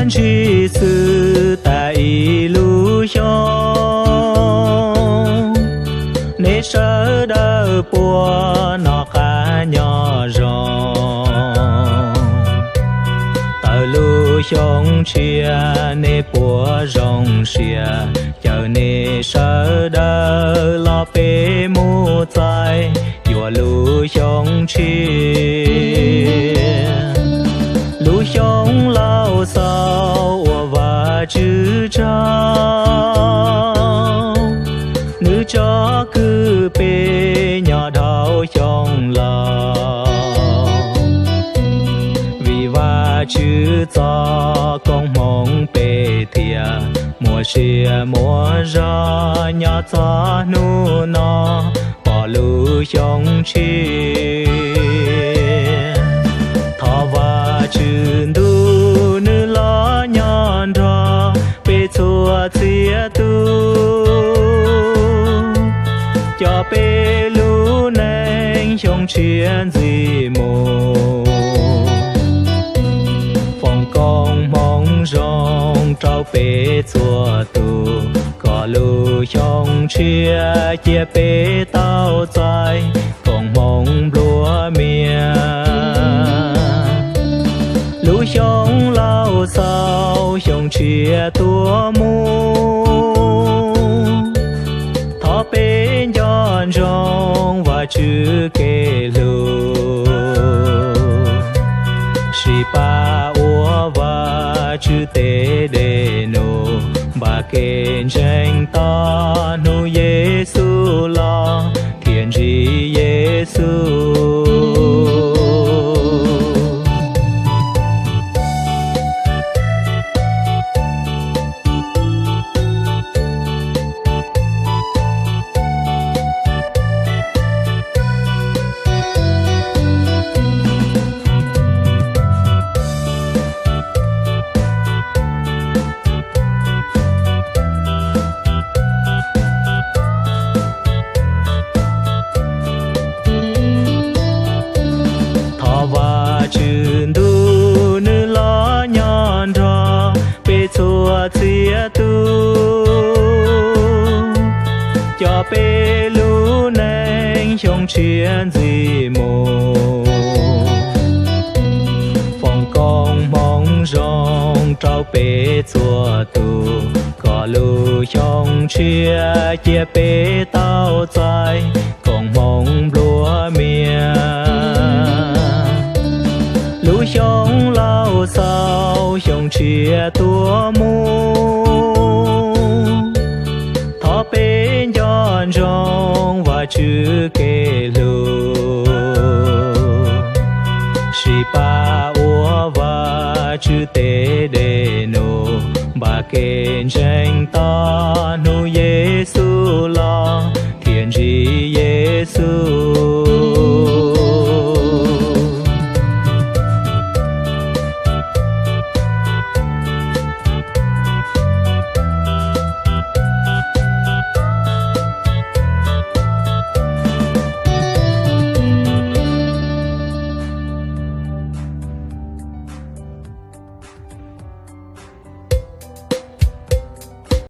ntshis xwb tas ib lub xyoo, nej sawv daws puas noj qab nyob zoo? Tawm lub xyoo tshiab nej puas zoo siab? Caw nej sawv daws los peb mus txais yuav lub xyoo tshiab. Lub xyoo laus xaus uas Vajtswv tsaug, nws tso kwm peb nyob dhau xyoo laus. Vim Vajtswv txo koob hmoov peb thiaj muaj sia muaj zog nyob txog hnub no pom lub xyoo tshiab. Thov Vajtswv ntuj nws los nyob nrog peb txhua txhia tus, coj peb lub neej xyoo tshiab ntxiv mus. Foom koob hmoov zoo rau peb txhua tus, kom lub xyoo tshiab cia peb tau txais koom hmoov nplua mias. Lub xyoo laus xaus xyoo tshiab tuaj mus, thov peb nco ntsoov Vajtswv kev hlub, sib pab ua Vajtswv tes dej num, npaj kev ntseeg tos hnub Yexus los thiaj ntsib Yexus. Thov Vajtswv ntuj nws los nyob nrog peb txhua txhia tus, coj peb lub neej xyoo tshiab ntxiv mus. Foom koob hmoov zoo rau peb txhua tus, kom lub xyoo tshiab cia peb tau txais koom hmoov nplua mias. Lub xyoo laus xaus xyoo tshiab tuaj mus, thov peb nco ntsoov Vajtswv kev hlub, sib pab ua Vajtswv tes dej num, npaj kev ntseeg tos hnub Yexus los thiaj ntsib Yexus.